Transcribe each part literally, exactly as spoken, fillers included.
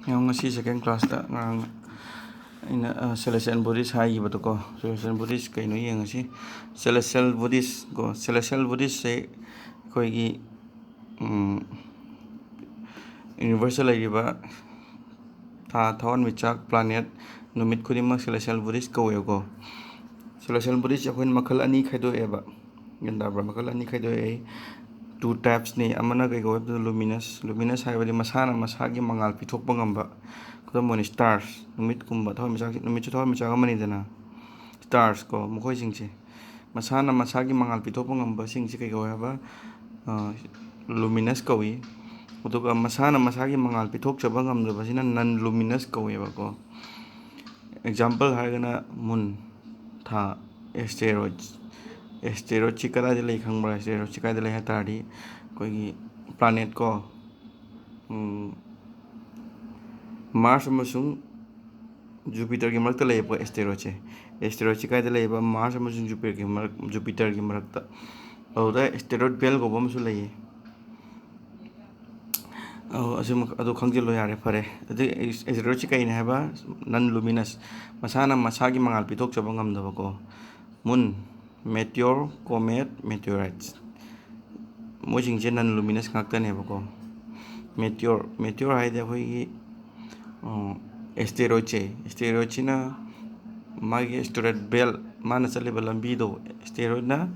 ꯌꯦꯡꯉꯣ, ꯉꯁꯤ second classꯇ ꯉꯔꯥꯡ ꯑꯩꯅ celestial bodies ꯍꯥꯏꯈꯤꯕꯗꯣꯀꯣ, celestial bodies ꯀꯩꯅꯣ ꯌꯦꯡꯉꯁꯤ꯫ Celestial bodies ꯀꯣ, celestial bodiesꯁꯦ ꯑꯩꯈꯣꯏꯒꯤ universeꯇ ꯂꯩꯔꯤꯕ ꯊꯥ, ꯊꯋꯥꯟꯃꯤꯆꯥꯛ, planet, ꯅꯨꯃꯤꯠ ꯈꯨꯗꯤꯡꯃꯛ celestial bodies ꯀꯧꯋꯦꯕꯀꯣ꯫ Celestial bodiesꯁꯦ ꯑꯩꯈꯣꯏꯅ ꯃꯈꯜ ꯑꯅꯤ ꯈꯥꯏꯗꯣꯛꯑꯦꯕ꯫ ꯒ꯭ꯌꯥꯟ ꯇꯥꯕ꯭ꯔꯥ? ꯃꯈꯜ ꯑꯅꯤ ꯈꯥꯏꯗꯣꯛꯑꯦ꯫ Two typesꯅꯤ꯫ ꯑꯃꯅ ꯀꯩ ꯀꯧꯋꯦ ꯍꯥꯏꯕꯗ luminous꯫ Luminous ꯍꯥꯏꯕꯗꯤ ꯃꯁꯥꯅ ꯃꯁꯥꯒꯤ ꯃꯉꯥꯜ ꯄꯤꯊꯣꯛꯄ ꯉꯝꯕ꯫ ꯈꯨꯗꯝ ꯑꯣꯏꯅ stars, ꯅꯨꯃꯤꯠꯀꯨꯝꯕ, ꯊꯋꯥꯟꯃꯤꯆꯥꯛ, ꯅꯨꯃꯤꯠꯁꯨ ꯊꯋꯥꯟꯃꯤꯆꯥꯛ ꯑꯃꯅꯤꯗꯅ꯫ Stars ꯀꯣ, ꯃꯈꯣꯏꯁꯤꯡꯁꯦ ꯃꯁꯥꯅ ꯃꯁꯥꯒꯤ ꯃꯉꯥꯜ ꯄꯤꯊꯣꯛꯄ ꯉꯝꯕꯁꯤꯡꯁꯦ ꯀꯩ ꯀꯧꯋꯦ ꯍꯥꯏꯕ? Luminous ꯀꯧꯏ꯫ ꯑꯗꯨꯒ ꯃꯁꯥꯅ ꯃꯁꯥꯒꯤ ꯃꯉꯥꯜ ꯄꯤꯊꯣꯛꯆꯕ ꯉꯝꯗꯕꯁꯤꯅ non luminous ꯀꯧꯋꯦꯕꯀꯣ꯫ Example ꯍꯥꯏꯔꯒꯅ moon, ꯊꯥ, asteroids꯫ Asteroidꯁꯤ ꯀꯗꯥꯏꯗ ꯂꯩ ꯈꯪꯕ꯭ꯔꯥ? Asteroidꯁꯤ ꯀꯗꯥꯏꯗ ꯂꯩ ꯍꯥꯏ ꯇꯥꯔꯗꯤ, ꯑꯩꯈꯣꯏꯒꯤ planet ꯀꯣ, Mars ꯑꯃꯁꯨꯡ Jupiterꯒꯤ ꯃꯔꯛꯇ ꯂꯩꯌꯦꯕꯀꯣ asteroidꯁꯦ꯫ Asteroidꯁꯤ ꯀꯥꯏꯗ ꯂꯩꯌꯦꯕ? Mars ꯑꯃꯁꯨꯡ Jupiterꯒꯤ ꯃꯔꯛ, Jupiterꯒꯤ ꯃꯔꯛꯇ꯫ ꯑꯗꯨꯗ asteroid belt ꯀꯧꯕ ꯑꯃꯁꯨ ꯂꯩꯌꯦ꯫ ꯑꯧ, ꯑꯁꯤꯃ, ꯑꯗꯨ ꯈꯪꯖꯤꯜꯂꯣ ꯌꯥꯔꯦ, ꯐꯔꯦ꯫ ꯑꯗꯨ asteroidꯁꯤ ꯀꯩꯅꯤ ꯍꯥꯏꯕ? Non luminous, ꯃꯁꯥꯅ ꯃꯁꯥꯒꯤ ꯃꯉꯥꯜ ꯄꯤꯊꯣꯛꯆꯕ ꯉꯝꯗꯕꯀꯣ꯫ Moon, meteor, comet, meteorites꯫ ꯃꯣꯏꯁꯤꯡꯁꯦ non luminous ꯉꯥꯛꯇꯅꯦꯕꯀꯣ꯫ Meteor, meteor ꯍꯥꯏꯗꯤ ꯑꯩꯈꯣꯏꯒꯤ asteroidꯁꯦ, asteroidꯁꯤꯅ ꯃꯥꯒꯤ asteroid belt, ꯃꯥꯅ ꯆꯠꯂꯤꯕ ꯂꯝꯕꯤꯗꯣ, asteroidꯅ,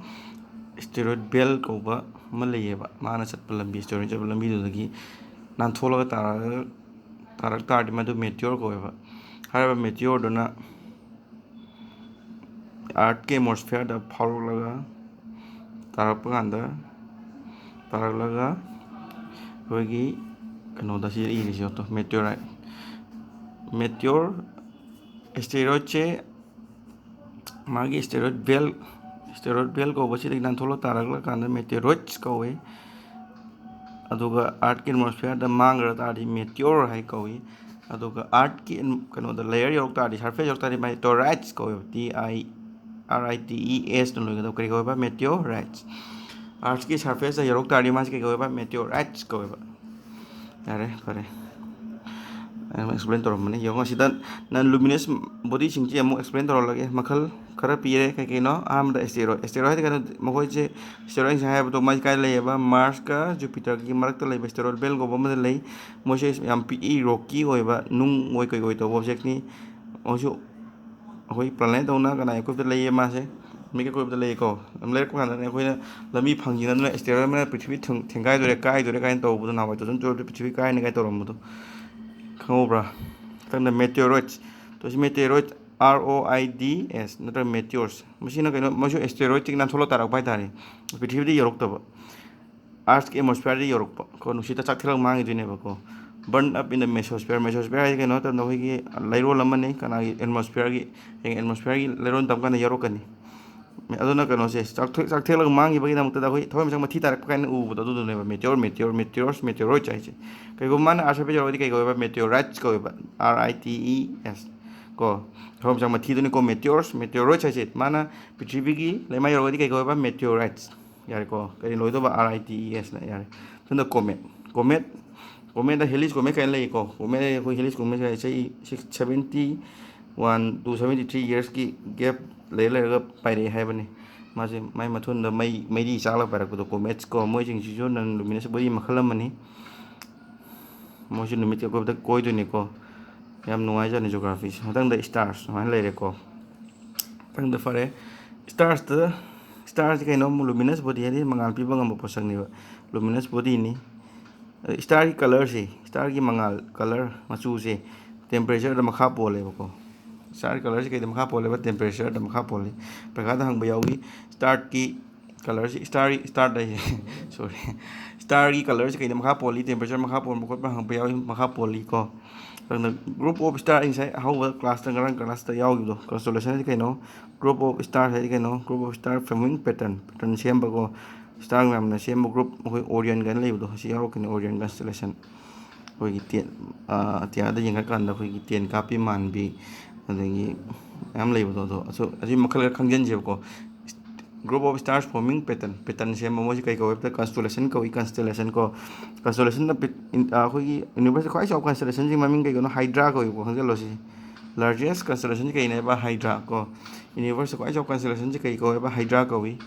asteroid belt ꯀꯧꯕ ꯑꯃ ꯂꯩꯌꯦꯕ꯫ ꯃꯥꯅ ꯆꯠꯄ ꯂꯝꯕꯤ, asteroid ꯆꯠꯄ ꯂꯝꯕꯤꯗꯨꯗꯒꯤ ꯅꯥꯟꯊꯣꯛꯂꯒ ꯇꯥꯔꯛꯑꯒ, ꯇꯥꯔꯛ ꯇꯥꯔꯗꯤ ꯃꯗꯨ meteor ꯀꯧꯋꯦꯕ꯫ ꯍꯥꯏꯔꯤꯕ meteorꯗꯨꯅ Earthꯀꯤ atmosphereꯗ ꯐꯥꯎꯔꯛꯂꯒ ꯇꯥꯔꯛꯄ ꯀꯥꯟꯗ, ꯇꯥꯔꯛꯂꯒ ꯑꯩꯈꯣꯏꯒꯤ ꯀꯩꯅꯣꯗ ꯁꯤ ꯏꯔꯤꯁꯦ ꯌꯦꯡꯉꯣ, meteorite꯫ Meteor, asteroidꯁꯦ ꯃꯥꯒꯤ asteroid belt, asteroid belt ꯀꯧꯕꯁꯤꯗꯒꯤ ꯅꯥꯟꯊꯣꯛꯂꯒ ꯇꯥꯔꯛꯂꯀꯥꯟꯗ meteoroids ꯀꯧꯋꯤ꯫ ꯑꯗꯨꯒ Earthꯀꯤ atmosphereꯗ ꯃꯥꯡꯈ꯭ꯔ ꯇꯥꯔꯗꯤ meteor ꯍꯥꯏ ꯀꯧꯏ꯫ ꯑꯗꯨꯒ Earthꯀꯤ ꯀꯩꯅꯣꯗ, layer ꯌꯧꯔꯛ ꯇꯥꯔꯗꯤ, surface ꯌꯧꯔꯛ ꯇꯥꯔꯗꯤ, meteorites ꯀꯧꯋꯦꯕ꯫ T I R I T E Sꯅ ꯂꯣꯏꯒꯗꯕ꯫ ꯀꯔꯤ ꯀꯧꯋꯦꯕ? Meteorites꯫ Earthꯀꯤ surfaceꯇ ꯌꯧꯔꯛ ꯇꯥꯔꯗꯤ ꯃꯥꯁꯤ ꯀꯩ ꯀꯧꯋꯦꯕ? Meteorites ꯀꯧꯋꯦꯕ꯫ ꯌꯥꯔꯦ, ꯐꯔꯦ꯫ ꯑꯩ ꯑꯃꯨꯛ explain ꯇꯧꯔꯝꯕꯅꯤ꯫ ꯌꯦꯡꯉꯣ, ꯁꯤꯗ non luminous bodyꯁꯤꯡꯁꯤ ꯑꯃꯨꯛ explain ꯇꯧꯔꯛꯂꯒꯦ꯫ ꯃꯈꯜ ꯈꯔ ꯄꯤꯔꯦ꯫ ꯀꯩ ꯀꯩꯅꯣ? ꯑꯍꯥꯟꯕꯗ asteroid꯫ Asteroid ꯍꯥꯏꯗꯤ ꯀꯩꯅꯣ? ꯃꯈꯣꯏꯁꯦ, asteroidꯁꯤꯡ ꯍꯥꯏꯕꯗꯣ ꯃꯥꯏ ꯀꯥꯏ ꯂꯩꯌꯦꯕ? Marsꯀ Jupiterꯒꯤ ꯃꯔꯛꯇ ꯂꯩꯕ asteroid belt ꯀꯧꯕ ꯑꯃꯗ ꯂꯩ꯫ ꯃꯣꯏꯁꯦ ꯌꯥꯝ ꯄꯤꯛꯏ, rocky ꯑꯣꯏꯕ, ꯅꯨꯡ ꯑꯣꯏ ꯀꯩ ꯑꯣꯏ ꯇꯧꯕ objectꯅꯤ꯫ ꯃꯣꯏꯁꯨ ꯑꯩꯈꯣꯏ planet ꯗꯧꯅ ꯀꯅꯥꯒꯤ ꯑꯀꯣꯏꯕꯗ ꯂꯩꯌꯦ ꯃꯥꯁꯦ? ꯃꯤꯒꯤ ꯑꯀꯣꯏꯕꯗ ꯂꯩꯌꯦꯀꯣ꯫ ꯌꯥꯝ ꯂꯩꯔꯛꯄ ꯀꯥꯟꯗꯅꯦ ꯑꯩꯈꯣꯏꯅ ꯂꯝꯕꯤ ꯐꯪꯖꯤꯟꯅꯗꯅ asteroid ꯑꯃꯅ ꯄ꯭ꯔꯤꯊꯤꯕꯤ ꯊꯨꯡ-, ꯊꯦꯡꯒꯥꯏꯗꯣꯔꯦ, ꯀꯥꯏꯗꯣꯔꯦ ꯀꯥꯏꯅ ꯇꯧꯕꯗꯣ, ꯅꯍꯥꯟꯋꯥꯏ two thousand twelve ꯗ ꯄ꯭ꯔꯤꯊꯤꯕꯤ ꯀꯥꯏꯅ ꯀꯥꯏ ꯇꯧꯔꯝꯕꯗꯣ ꯈꯪꯍꯧꯕ꯭ꯔꯥ? ꯃꯊꯪꯗ meteoroids꯫ ꯇꯣ ꯁꯤ meteoroid, R O I D S ꯅꯠꯇ꯭ꯔꯒ meteors꯫ ꯃꯁꯤꯅ ꯀꯩꯅꯣ, ꯃꯣꯏꯁꯨ asteroid ꯇꯒꯤ ꯅꯥꯟꯊꯣꯛꯂ ꯇꯥꯔꯛꯄ ꯍꯥꯏꯇꯥꯔꯦ, ꯄ꯭ꯔꯤꯊꯤꯕꯤꯗ ꯌꯧꯔꯛꯇꯕ꯫ Earthꯀꯤ atmosphere ꯗ ꯌꯧꯔꯛꯄ ꯀꯣ, ꯅꯨꯡꯁꯤꯠꯇ ꯆꯥꯛꯊꯦꯛꯂꯒ ꯃꯥꯡꯈꯤꯗꯣꯏꯅꯦꯕꯀꯣ꯫ Burn up in the mesosphere꯫ Mesosphere ꯍꯥꯏꯁꯦ ꯀꯩꯅꯣ ꯍꯥꯏ ꯃꯇꯝꯗ ꯑꯩꯈꯣꯏꯒꯤ ꯂꯩꯔꯣꯜ ꯑꯃꯅꯤ꯫ ꯀꯅꯥꯒꯤ? Atmosphere ꯒꯤ꯫ ꯍꯌꯦꯡ atmosphere ꯒꯤ ꯂꯩꯔꯣꯜ ꯇꯝ ꯀꯥꯟꯗ ꯌꯥꯎꯔꯛꯀꯅꯤ꯫ ꯑꯗꯨꯅ ꯀꯩꯅꯣꯁꯦ, ꯆꯥꯛꯊꯦꯛ-, ꯆꯥꯛꯊꯦꯛꯂꯒ ꯃꯥꯡꯈꯤꯕꯒꯤꯗꯃꯛꯇꯗ ꯑꯩꯈꯣꯏ ꯊꯋꯥꯟꯃꯤꯆꯥꯛ ꯃꯊꯤ ꯇꯥꯔꯛꯄ ꯀꯥꯏꯅ ꯎꯕꯗꯣ, ꯑꯗꯨꯗꯨꯅꯦꯕ meteor, meteor, meteors, meteoroids ꯍꯥꯏꯁꯦ꯫ ꯀꯩꯒꯨꯝꯕ ꯃꯥꯅ Earth surface ꯌꯧꯔꯒꯗꯤ ꯀꯩ ꯀꯧꯋꯦꯕ? Meteorites ꯀꯧꯋꯦꯕ, R I T E S ꯀꯣ꯫ ꯊꯋꯥꯟꯃꯤꯆꯥꯛ ꯃꯊꯤꯗꯨꯅꯤꯀꯣ meteors, meteoroids ꯍꯥꯏꯁꯦ꯫ ꯃꯥꯅ ꯄ꯭ꯔꯤꯊꯤꯕꯤꯒꯤ ꯂꯩꯃꯥꯏ ꯌꯧꯔꯒꯗꯤ ꯀꯩ ꯀꯧꯋꯦꯕ? Meteorites꯫ ꯌꯥꯔꯦꯀꯣ, ꯀꯔꯤ ꯂꯣꯏꯗꯧꯕ? R I T E S ꯅ꯫ ꯌꯥꯔꯦ꯫ ꯃꯊꯪꯗ comet꯫ Comet, comet ꯗ Halley's comet ꯀꯥꯏꯅ ꯂꯩꯀꯣ꯫ Comet ꯍꯥꯏꯁꯦ ꯑꯩꯈꯣꯏ Halley's comet ꯍꯥꯏꯁꯦ ꯆꯍꯤ six, seventy one to seventy three years ꯀꯤ gap ꯂꯩꯔ ꯂꯩꯔꯒ ꯄꯥꯏꯔꯛꯑꯦ ꯍꯥꯏꯕꯅꯤ꯫ ꯃꯥꯁꯦ ꯃꯥꯏ ꯃꯊꯨꯟꯗ ꯃꯩ, ꯃꯩꯔꯤ ꯆꯥꯛꯂꯒ ꯄꯥꯏꯔꯛꯄꯗꯣ comets ꯀꯣ꯫ ꯃꯣꯏꯁꯤꯡꯁꯤꯁꯨ non luminous body ꯃꯈꯜ ꯑꯃꯅꯤ꯫ ꯃꯣꯏꯁꯨ ꯅꯨꯃꯤꯠꯀꯤ ꯑꯀꯣꯏꯕꯗ ꯀꯣꯏꯗꯣꯏꯅꯤꯀꯣ꯫ ꯌꯥꯝ ꯅꯨꯡꯉꯥꯏꯖꯥꯠꯅꯤ geography ꯁꯦ꯫ ꯃꯊꯪꯗ stars ꯁꯨꯃꯥꯏꯅ ꯂꯩꯔꯦꯀꯣ꯫ ꯃꯊꯪꯗ ꯐꯔꯦ, stars ꯇ, stars ꯁꯤ ꯀꯩꯅꯣ? Luminous body ꯍꯥꯏꯗꯤ ꯃꯉꯥꯜ ꯄꯤꯕ ꯉꯝꯕ ꯄꯣꯠꯁꯛꯅꯦꯕ, luminous body ꯅꯤ꯫ ꯑꯗ star ꯒꯤ colour ꯁꯦ, star ꯒꯤ ꯃꯉꯥꯜ, colour, ꯃꯆꯨꯁꯦ temperature ꯗ ꯃꯈꯥ ꯄꯣꯜꯂꯦꯕꯀꯣ꯫ Star ꯒꯤ colour ꯁꯦ ꯀꯩꯗ ꯃꯈꯥ ꯄꯣꯜꯂꯦꯕ? Temperature ꯗ ꯃꯈꯥ ꯄꯣꯜꯂꯤ꯫ ꯄꯩꯈꯥꯗ ꯍꯪꯕ ꯌꯥꯎꯏ꯫ Star ꯒꯤ colour ꯁꯤ, star ꯒꯤ, star ꯍꯥꯏꯁꯦ, sorry, star ꯒꯤ colour ꯁꯤ ꯀꯩꯗ ꯃꯈꯥ ꯄꯣꯜꯂꯤ? Temperature ꯃꯈꯥ ꯄꯣꯟꯕ ꯈꯣꯠꯄ ꯍꯪꯉꯛꯄ ꯌꯥꯎꯏ, ꯃꯈꯥ ꯄꯣꯜꯂꯤ ꯀꯣ꯫ ꯑꯗꯨꯅ group of star, ꯑꯩ ꯉꯁꯥꯏ ꯑꯍꯧꯕ class ꯇ, ꯉꯔꯥꯡ class ꯇ ꯌꯥꯎꯈꯤꯕꯗꯣ, constellation ꯍꯥꯏꯗꯤ ꯀꯩꯅꯣ? Group of star ꯍꯥꯏꯗꯤ ꯀꯩꯅꯣ? Group of star forming pattern, pattern ꯁꯦꯝꯕ ꯀꯣ꯫ Star ꯃꯌꯥꯝꯅ ꯁꯦꯝꯕ group, ꯑꯩꯈꯣꯏ Orion ꯀꯥꯏꯅ ꯂꯩꯕꯗꯣ, ꯑꯁꯤ ꯌꯥꯎꯔꯛꯀꯅꯤ, Orion constellation꯫ ꯑꯩꯈꯣꯏꯒꯤ ꯇꯦꯟ, ꯑ, ꯑꯇꯤꯌꯥꯗ ꯌꯦꯡꯉꯀꯥꯟꯗ ꯑꯩꯈꯣꯏꯒꯤ ꯇꯦꯟ ꯀꯥꯞꯄꯤ ꯃꯥꯟꯕꯤ, ꯑꯗꯒꯤ ꯃꯌꯥꯝ ꯂꯩꯕꯗꯣ, ꯑꯗꯣ ꯑꯁꯨ-, ꯑꯁꯤ ꯃꯈꯜ ꯈꯔ ꯈꯪꯖꯤꯟꯁꯦꯕꯀꯣ꯫ Group of stars forming pattern, pattern ꯁꯦꯝꯕ ꯃꯣꯏꯁꯤ ꯀꯩ ꯀꯧꯋꯦ ꯍꯥꯏꯕꯗ constellation ꯀꯧꯏ꯫ Constellation ꯀꯣ, constellation ꯗ ꯑꯩꯈꯣꯏꯒꯤ ꯌꯨꯅꯤꯚꯔꯁ ꯈ꯭ꯋꯥꯏ ꯆꯥꯎꯕ constellation ꯁꯤ ꯃꯃꯤꯡ ꯀꯩ ꯀꯧꯅꯣ? Hydra ꯀꯧꯏꯀꯣ, ꯈꯪꯖꯜꯂꯣ ꯁꯤ꯫ Largest constellation ꯁꯤ ꯀꯩꯅꯦꯕ? Hydra ꯀꯣ꯫ ꯌꯨꯅꯤꯚꯔꯁ ꯈ꯭ꯋꯥꯏ ꯆꯥꯎꯕ constellation ꯁꯤ ꯀꯩ ꯀꯧꯋꯦꯕ? Hydra ꯀꯧꯏ꯫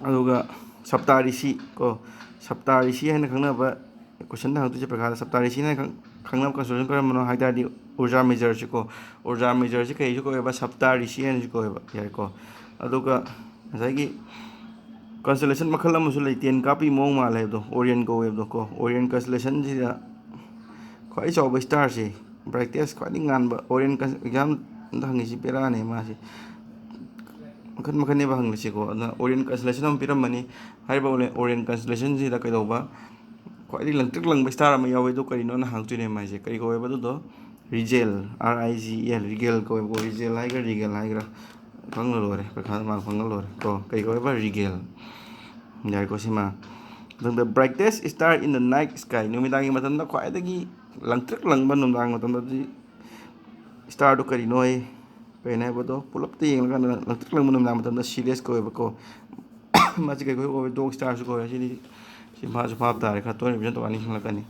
ꯑꯗꯨꯒ ꯁꯞꯇꯥꯔꯤꯁꯤ ꯀꯣ, ꯁꯞꯇꯥꯔꯤꯁꯤ ꯍꯥꯏꯅ ꯈꯪꯅꯕ, question ꯗ ꯍꯪꯉꯛꯇꯣꯏꯁꯦ ꯄꯩꯈꯥꯗ, ꯁꯞꯇꯥꯔꯤꯁꯤ ꯍꯥꯏꯅ ꯈꯪ-, ꯈꯪꯅꯕ constellation ꯀꯔꯝꯕꯅꯣ ꯍꯥꯏ ꯇꯥꯔꯗꯤ ꯎꯔꯖꯥ ꯃꯦꯖꯔꯁꯤ ꯀꯣ, ꯎꯔꯖꯥ ꯃꯦꯖꯔꯁꯤ ꯀꯩꯁꯨ ꯀꯧꯋꯦꯕ? ꯁꯞꯇꯥꯔꯤꯁꯤ ꯍꯥꯏꯅꯁꯨ ꯀꯧꯋꯦꯕ, ꯌꯥꯔꯦꯀꯣ꯫ ꯑꯗꯨꯒ ꯉꯁꯥꯏꯒꯤ constellation ꯃꯈꯜ ꯑꯃꯁꯨ ꯂꯩ, ꯇꯦꯟ ꯀꯥꯞꯄꯤ ꯃꯑꯣꯡ ꯃꯥꯜꯂꯦ ꯍꯥꯏꯕꯗꯣ, ꯑꯣꯔꯤꯌꯟ ꯀꯧꯋꯦꯕꯗꯣ ꯀꯣ꯫ ꯑꯣꯔꯤꯌꯟ constellation ꯁꯤꯗ ꯈ꯭ꯋꯥꯏ ꯆꯥꯎꯕ star ꯁꯤ, brightest, ꯈ꯭ꯋꯥꯏꯗꯒꯤ ꯉꯥꯟꯕ ꯑꯣꯔꯤꯌꯟ cons-, exam ꯗ ꯍꯪꯉꯤꯁꯤ ꯕꯦꯔꯥꯅꯦ ꯃꯥꯁꯤ꯫ ꯃꯈꯟ ꯃꯈꯟꯅꯦꯕ ꯍꯪꯉꯤꯁꯤꯀꯣ꯫ ꯑꯗꯨꯅ ꯑꯣꯔꯤꯌꯟ constellation ꯑꯃ ꯄꯤꯔꯝꯃꯅꯤ꯫ ꯍꯥꯏꯔꯤꯕ ꯑꯣꯔꯤꯌꯟ constellation ꯁꯤꯗ ꯀꯩꯗꯧꯕ, ꯈ꯭ꯋꯥꯏꯗꯒꯤ ꯂꯪꯇ꯭ꯔꯤꯛ ꯂꯪꯕ star ꯑꯃ ꯌꯥꯎꯋꯦ꯫ ꯑꯗꯨ ꯀꯔꯤꯅꯣꯅ ꯍꯪꯉꯛꯇꯣꯏꯅꯦ ꯃꯥꯏꯁꯦ꯫ ꯀꯔꯤ ꯀꯧꯋꯦꯕ ꯑꯗꯨꯗꯣ? Rigel, R I G E L, Rigel ꯀꯧꯋꯦꯕꯀꯣ꯫ Rigel ꯍꯥꯏꯒꯦꯔꯥ, Rigel ꯍꯥꯏꯒꯦꯔꯥ, ꯈꯪꯉ ꯂꯣꯏꯔꯦ, ꯄꯩꯈꯥꯗ ꯃꯥꯔꯛ ꯐꯪꯉ ꯂꯣꯏꯔꯦ ꯀꯣ꯫ ꯀꯩ ꯀꯧꯋꯦꯕ? Rigel꯫ ꯌꯥꯔꯦꯀꯣ ꯁꯤꯃ꯫ ꯃꯊꯪꯗ brightest star in the night sky, ꯅꯨꯃꯤꯗꯥꯡꯒꯤ ꯃꯇꯝꯗ ꯈ꯭ꯋꯥꯏꯗꯒꯤ ꯂꯪꯇ꯭ꯔꯤꯛ ꯂꯪꯕ ꯅꯨꯡꯗꯥꯡ ꯃꯇꯝꯗꯗꯤ star ꯗꯣ ꯀꯔꯤꯅꯣ ꯍꯥꯏ? ꯀꯩꯅꯣ ꯍꯥꯏꯕꯗꯣ ꯄꯨꯂꯞꯇ ꯌꯦꯡꯉꯀꯥꯟꯗ ꯂꯪꯇ꯭ꯔꯤꯛ ꯂꯪꯕ ꯅꯨꯃꯤꯗꯥꯡ ꯃꯇꯝꯗ Sirius ꯀꯧꯋꯦꯕꯀꯣ꯫ ꯃꯥꯁꯤ ꯀꯩ ꯀꯧꯋꯦ? Dog star ꯁꯨ ꯀꯧꯋꯦ꯫ ꯁꯤꯗꯤ, ꯁꯤ ꯐꯥꯁꯨ ꯐꯥꯕ ꯇꯥꯔꯦ, ꯈꯔ ꯇꯣꯏꯅ revision ꯇꯧꯔꯀꯥꯟꯗ ꯈꯪꯂꯛꯀꯅꯤ꯫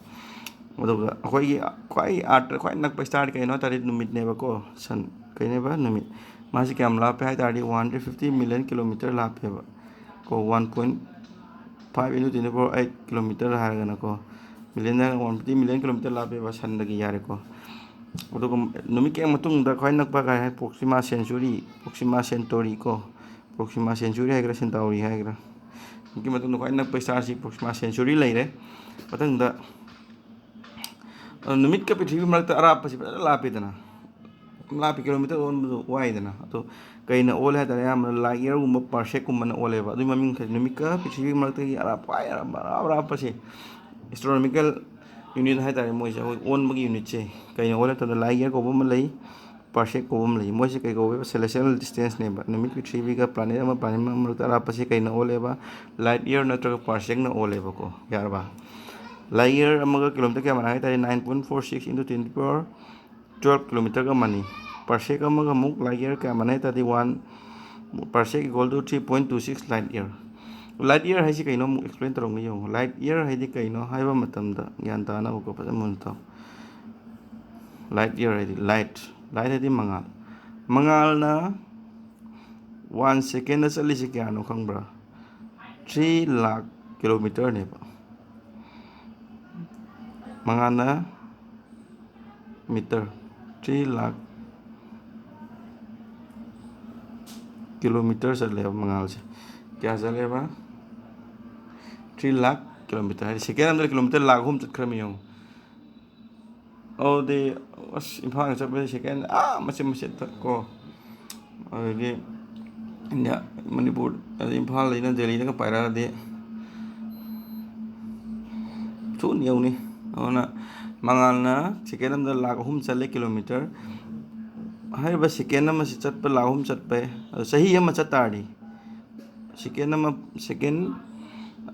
ꯑꯗꯨꯒ ꯑꯩꯈꯣꯏꯒꯤ ꯈ꯭ꯋꯥꯏ earth ꯈ꯭ꯋꯥꯏ ꯅꯛꯄ star ꯗꯤ ꯀꯩꯅꯣ ꯍꯥꯏ ꯇꯥꯔꯗꯤ ꯅꯨꯃꯤꯠꯅꯦꯕꯀꯣ꯫ Sun, ꯀꯩꯅꯦꯕ? ꯅꯨꯃꯤꯠ꯫ ꯃꯥꯁꯤ ꯀꯌꯥꯝ ꯂꯥꯞꯄꯦ ꯍꯥꯏ ꯇꯥꯔꯗꯤ one hundred fifty million kilometer ꯂꯥꯞꯄꯦꯕ ꯀꯣ꯫ One point five into ten to the power eight kilometer ꯍꯥꯏꯔꯒꯅꯀꯣ, million ꯍꯥꯏꯔꯒ one fifty million kilometer ꯂꯥꯞꯄꯦꯕ Sun ꯗꯒꯤ, ꯌꯥꯔꯦꯀꯣ꯫ ꯑꯗꯨꯒ ꯅꯨꯃꯤꯠꯀꯤ ꯃꯇꯨꯡꯗ ꯈ꯭ꯋꯥꯏ ꯅꯛꯄ ꯀꯥꯏ ꯍꯥꯏ Proxima Centauri, Proxima Centauri ꯀꯣ, Proxima Centauri ꯍꯥꯏꯒꯦꯔꯥ, Centauri ꯍꯥꯏꯒꯦꯔꯥ, ꯅꯨꯃꯤꯠꯀꯤ ꯃꯇꯨꯡꯗ ꯈ꯭ꯋꯥꯏ ꯅꯛꯄ star ꯁꯤ Proxima Centauri ꯂꯩꯔꯦ꯫ ꯃꯊꯪꯗ, ꯑ, ꯅꯨꯃꯤꯠꯀ ꯄ꯭ꯔꯤꯊꯤꯕꯤ ꯃꯔꯛꯇ ꯑꯔꯥꯞꯄꯁꯤ ꯐꯖꯅ ꯂꯥꯞꯄꯤꯗꯅ, ꯂꯥꯞꯄꯤ, kilometer ꯑꯣꯟꯕꯗꯣ ꯋꯥꯏꯗꯅ꯫ ꯑꯗꯣ ꯀꯩꯅ ꯑꯣꯜꯂꯦ ꯍꯥꯏ ꯇꯥꯔꯗꯤ ꯑꯌꯥꯝꯕꯅ light year ꯒꯨꯝꯕ, parsec ꯀꯨꯝꯕꯅ ꯑꯣꯜꯂꯦꯕ꯫ ꯑꯗꯨꯒꯤ ꯃꯃꯤꯡ ꯈꯔ ꯅꯨꯃꯤꯠꯀ ꯄ꯭ꯔꯤꯊꯤꯕꯤꯒꯤ ꯃꯔꯛꯇꯒꯤ ꯑꯔꯥꯞꯄ, ꯈ꯭ꯋꯥꯏ ꯑꯔꯥꯞꯄ, ꯑꯔꯥꯞ ꯑꯔꯥꯞꯄꯁꯦ, astronomical unit ꯍꯥꯏ ꯇꯥꯔꯦ, ꯃꯣꯏꯁꯦ ꯑꯩꯈꯣꯏ ꯑꯣꯟꯕꯒꯤ unit ꯁꯦ ꯀꯩꯅ ꯑꯣꯜꯂꯦ ꯍꯥꯏ ꯃꯇꯝꯗ light year ꯀꯧꯕ ꯑꯃ ꯂꯩ, parsec ꯀꯧꯕ ꯑꯃ ꯂꯩ꯫ ꯃꯣꯏꯁꯦ ꯀꯩ ꯀꯧꯋꯦꯕ? Celestial distance ꯅꯦꯕ꯫ ꯅꯨꯃꯤꯠ, ꯄ꯭ꯔꯤꯊꯤꯕꯤꯒ, planet ꯑꯃ planet ꯑꯃ ꯃꯔꯛꯇ ꯑꯔꯥꯞꯄꯁꯦ ꯀꯩꯅ ꯑꯣꯜꯂꯦꯕ? Light year ꯅꯠꯇ꯭ꯔꯒ parsec ꯅ ꯑꯣꯜꯂꯦꯕꯀꯣ꯫ ꯌꯥꯔꯕ? Light year ꯑꯃꯒ kilometer ꯀꯌꯥ ꯃꯥꯟꯅꯒꯦ ꯍꯥꯏ ꯇꯥꯔꯗꯤ nine point four six into ten to the power twelve kilometer ꯒ ꯃꯥꯟꯅꯩ꯫ Parsec ꯑꯃꯒ ꯑꯃꯨꯛ light year ꯀꯌꯥ ꯃꯥꯟꯅꯩ ꯍꯥꯏ ꯇꯥꯔꯗꯤ, one parsec equal to three point two six light year. Light year ꯍꯥꯏꯁꯤ ꯀꯩꯅꯣ ꯑꯃꯨꯛ explain ꯇꯧꯔꯝꯒꯦ ꯌꯦꯡꯉꯣ꯫ Light year ꯍꯥꯏꯗꯤ ꯀꯩꯅꯣ ꯍꯥꯏꯕ ꯃꯇꯝꯗ ꯒ꯭ꯌꯥꯟ ꯇꯥꯅꯕꯀꯣ, ꯐꯖꯅ ꯃꯨꯟꯅ ꯇꯥꯎ꯫ Light year ꯍꯥꯏꯗꯤ light, light ꯍꯥꯏꯗꯤ ꯃꯉꯥꯜ꯫ ꯃꯉꯥꯜꯅ one second ꯆꯠꯂꯤꯁꯦ ꯀꯌꯥꯅꯣ ꯈꯪꯕ꯭ꯔꯥ? Three lakh kilometerꯅꯦꯕ꯫ ꯃꯉꯥꯜꯅ meter, three lakh kilometer ꯆꯠꯂꯦꯕ ꯃꯉꯥꯜꯁꯦ꯫ ꯀꯌꯥ ꯆꯠꯂꯦꯕ? Three lakh kilometer ꯍꯥꯏꯗꯤ second ꯑꯃꯗ kilometer ꯂꯥꯛ ꯑꯍꯨꯝ ꯆꯠꯈ꯭ꯔꯃꯤ ꯌꯦꯡꯉꯣ꯫ ꯑꯗꯨꯗꯤ ꯑꯁ, ꯏꯝꯐꯥꯜꯒ ꯆꯠꯄꯁꯦ second ꯑꯥ ꯃꯆꯤꯟ ꯃꯆꯦꯠꯇ ꯀꯣ, ꯑꯗꯒꯤ ꯏꯟꯗꯤꯌꯥ, ꯃꯅꯤꯄꯨꯔ, ꯑꯗꯩ ꯏꯝꯐꯥꯜꯗꯩꯅ ꯗꯦꯜꯂꯤꯗꯒ ꯄꯥꯏꯔꯛꯑꯗꯤ ꯊꯨꯅ ꯌꯧꯅꯤ꯫ ꯑꯗꯨꯅ ꯃꯉꯥꯜꯅ second ꯑꯃꯗ ꯂꯥꯛ ꯑꯍꯨꯝ ꯆꯠꯂꯦ kilometer꯫ ꯍꯥꯏꯔꯤꯕ second ꯑꯃꯁꯤ ꯆꯠꯄ, ꯂꯥꯛ ꯑꯍꯨꯝ ꯆꯠꯄ, ꯑꯗꯣ ꯆꯍꯤ ꯑꯃ ꯆꯠ ꯇꯥꯔꯗꯤ, second ꯑꯃ, second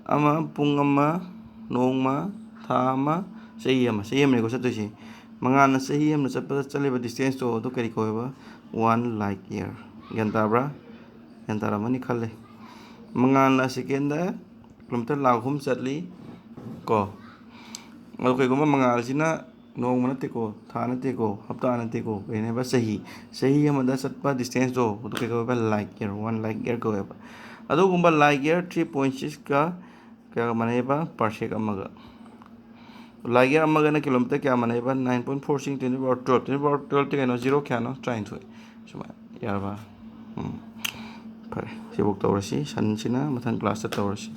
ꯑꯃ, ꯄꯨꯡ ꯑꯃ, ꯅꯣꯡꯃ, ꯊꯥ ꯑꯃ, ꯆꯍꯤ ꯑꯃ, ꯆꯍꯤ ꯑꯃꯅꯤꯀꯣ ꯆꯠꯇꯣꯏꯁꯦ꯫ ꯃꯉꯥꯜꯅ ꯆꯍꯤ ꯑꯃꯗ ꯆꯠꯄꯗ ꯆꯠꯂꯤꯕ distanceꯇꯣ ꯑꯗꯨ ꯀꯔꯤ ꯀꯧꯋꯦꯕ? One light year꯫ ꯒ꯭ꯌꯥꯟ ꯇꯥꯕ꯭ꯔꯥ? ꯒ꯭ꯌꯥꯟ ꯇꯥꯔꯝꯃꯅꯤ ꯈꯜꯂꯦ꯫ ꯃꯉꯥꯜꯅ secondꯗ kilometer ꯂꯥꯛ ꯑꯍꯨꯝ ꯆꯠꯂꯤ ꯀꯣ꯫ ꯑꯗꯣ ꯀꯩꯒꯨꯝꯕ ꯃꯉꯥꯜꯁꯤꯅ ꯅꯣꯡꯃ ꯅꯠꯇꯦꯀꯣ, ꯊꯥ ꯅꯠꯇꯦꯀꯣ, ꯍꯞꯇꯥ ꯅꯠꯇꯦꯀꯣ, ꯀꯩꯅꯦꯕ? ꯆꯍꯤ꯫ ꯆꯍꯤ ꯑꯃꯗ ꯆꯠꯄ distanceꯇꯣ ꯑꯗꯨ ꯀꯩ ꯀꯧꯋꯦꯕ? Light year, one light year ꯀꯧꯋꯦꯕ꯫ ꯑꯗꯨꯒꯨꯝꯕ light year three point sixꯀ ꯀꯌꯥꯒ ꯃꯥꯟꯅꯩꯕ? Parsec ꯑꯃꯒ꯫ Light year ꯑꯃꯒꯅ kilometer ꯀꯌꯥ ꯃꯥꯟꯅꯩꯕ? Nine point four six ten to the power twelve, ten to the power twelveꯇꯤ ꯀꯩꯅꯣ? Zero ꯀꯌꯥꯅꯣ? ꯇꯔꯥꯅꯤꯊꯣꯏ꯫ ꯁꯨꯃꯥꯏꯅ ꯌꯥꯔꯕ? ꯎꯝ, ꯐꯔꯦ, ꯁꯤꯐꯧ ꯇꯧꯔꯁꯤ꯫ ꯁꯟꯁꯤꯅ ꯃꯊꯪ classꯇ ꯇꯧꯔꯁꯤ꯫